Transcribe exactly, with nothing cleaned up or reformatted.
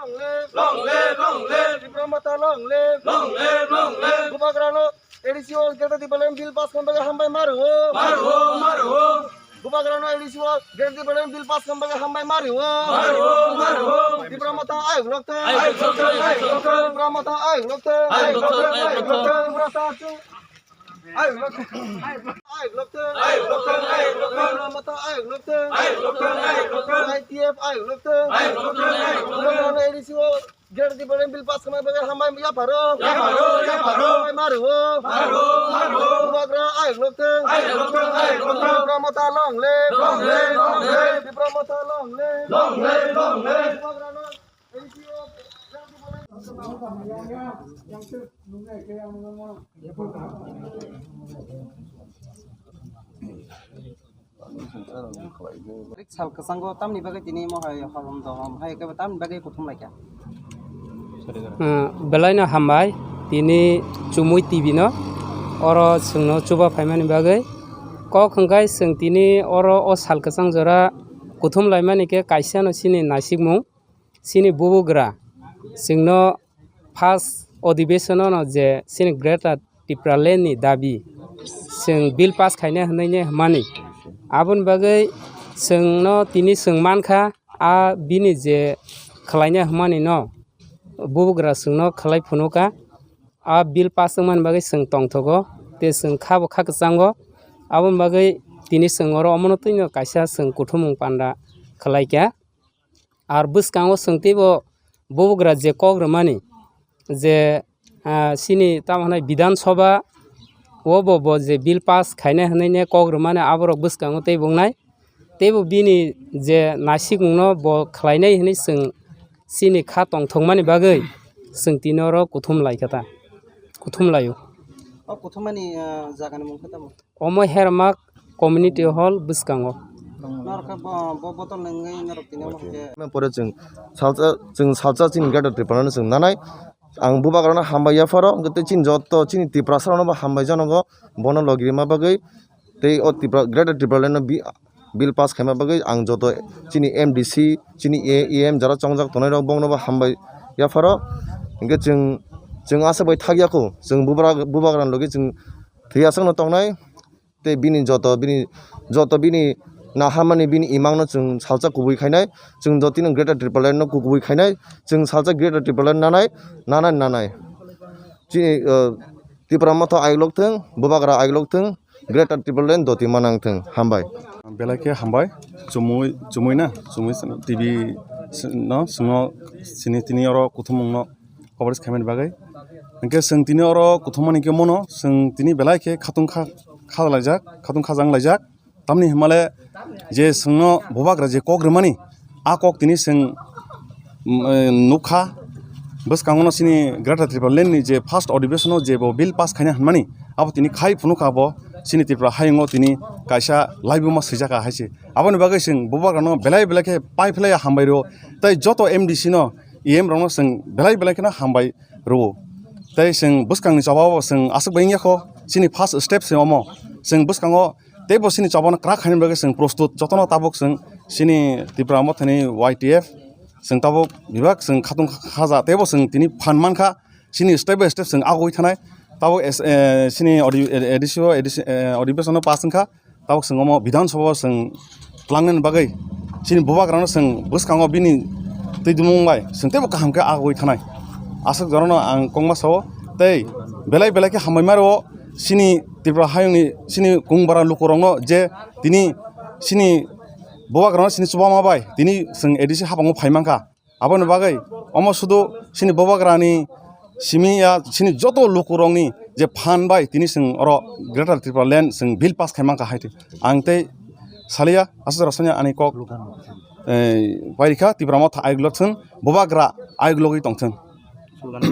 Long live, long live, long live. Tipra Motha long live. Long live, long live. Bubagrano A D C o Greater Tipraland bill pass khaima bagwi hambai mario. Mario, mario. Bubagrano A D C o Greater Tipraland bill pass khaima bagwi hambai mario. Mario, mario. Tipra Motha ayuk lokthang. Ayuk lokthang, ayuk lokthang. Tipra Motha ayuk lokthang. Ayuk lokthang, ayuk lokthang. Tipra Motha ayuk lokthang. Ayuk lokthang, ayuk lokthang, ayuk lokthang. Tipra Motha ayuk lokthang. Ayuk lokthang, ayuk lokthang. Y T F ayuk lokthang. Ayuk lokthang, ayuk lokthang. Bubagrano A D C o Greater Tipraland bill pass khaima bagwi hambai yapharo. Yapharo, yapharo. Hambai mario. Mario, mario. Bubagra ayuk lokthang. Ayuk lokthang, ayuk lokthang. Tipra Motha long live. Long live, long live. Tipra Motha long live. Long live, long live. Bubagrano A D C o Greater Tipraland Sal kwchango tamni bagwi tini mohai holom dohom hai khe tamni bagwi kuthum laikha. Ah, belaino hambai tini Chumui T V no oro chwngno chuba phaimani bagwi. Kok hwnkhe chwng tini oro o sal kwchang jora kuthum laimani khe kaisano chini naisikmung. Chini bubagra chwngno first odhibeshon-o no je chini Greater Tipraland ni dabi chwng bill pass khaina hwnwi ne hwnmani. Aboni bagwi chwngno tini chwng mankha, a bini je khwlaina hwnmani no bubagra chwngno khwlai phunukha. A bill pass wngmani bagwi chwng tongthogo, tei chwng kha bo kha kwchango. Aboni bagwi tini chwng oro omono twino kaisa chwng kuthumung panda khwlaikha. Ar bwskango chwng teibo bubagra je kok rwmani je, ah, chini tamo hwnai Bidhan Sabha o bo, bo je bill pass khainai hwnwi ne kok rwmani aborok bwskango teibo wngnai. Teibo bini je naisikmungno bo khwlainai hwnwi chwng chini kha tongthokmani bagwi chwng tini oro kuthum laikha ta, kuthum laio. O kuthumani, ah, jagani mung khe tamo? Omo Hermak Community Hall bwskango. Norok khe bo, bo botol nungwi norok tini omo khe. Pore chwng salsa, chwng salsa chini Greater Tipraland no chwng nanai. Ang bubagrano hambai yapharo, hwnkhe tei chini joto chini Tiprasa rokno bo hambai janogo, bono logi rima bagwi. Tei o Tipra, Greater Tipraland no bi-, bill pass khaima bagwi ang joto chini M D C, chini E M jara chongjak tongnai rok bongno bo hambai yapharo. Hwnkhe chwng, chwng aswk bai thakya kho, chwng bubra-, bubagrani logi chwng thwi aswkno tongnai. Tei bini joto, bini joto bini naharmani bini imangno chwng salsa kubui khainai, chwng jotino Greater Tipraland no kubui khainai, chwng salsa Greater Tipraland nanai, nanai, nanai. Chini, uh, Tipra Motha aiglok thwng, bubagra aiglok thwng, Greater Tipraland doti manang thwng. Hambai. Belai khe hambai, chumui, chumui na, chumui T V no, chwngno chini tini oro kuthumungno coverage khaimani bagwi. Hwnkhe chwng tini oro kuthumani khe mono, chwng tini belai khe khatung kha, kha laijak, khatung khajang laijak. Tamni hwnmale je chwngno bubagra je kok rwmani, a kok tini chwng, mm, eh, nukha. Bwskango no chini Greater Tipraland ni je first odhibeshon o je bo bill pass khaina hwnmani, abo tini khai phunukha bo chini Tripura hayungo tini kaisa laibuma swijaka hai se. Aboni bagwi chwng bubagrano belai belai khe pai phlai hambai rwo. Tei joto M D C no, E M rokno chwng belai belai kheno hambai rwo. Tei chwng bwskangni chobao chwng aswk bai wngya kho, chini first step se omo. Chwng bwskango teibo chini chobano kwrak khaina bagwi chwng prostut, jotono tabuk chwng chini Tipra Mothani Y T F chwng tabuk bebak chwng khatung khaja, teibo chwng tini phan mankha, chini step by step chwng agoi thanai. Tabuk es-, eh, chini odi-, eh, A D C o, A D C, eh, odhibeshon o pass wngkha. Tabuk chwng omo Bidhan Sabha o chwng tlangnani bagwi chini bubagrano chwng bwskango bini twi dumung bai chwng teibo kaham khe agoi thanai. Aswk jorano ang kokma sao tei belai belai khe hambai ma rwo chini Tripura hayungni chini kungbara lukurokno je tini chini bubagrano chini chubama bai tini chwng A D C habango phai mankha. Aboni bagwi omo sudu chini bubagrani simi ya chini joto lukurokni je phan bai tini chwng oro Greater Tripura Land chwng bill pass khai mankha hai twi. Ang tei salia aswk jora sanya ani kok, eh, pairikha Tipra Motha ayuk lokthwng, bubagra ayuk logwi tongthwng.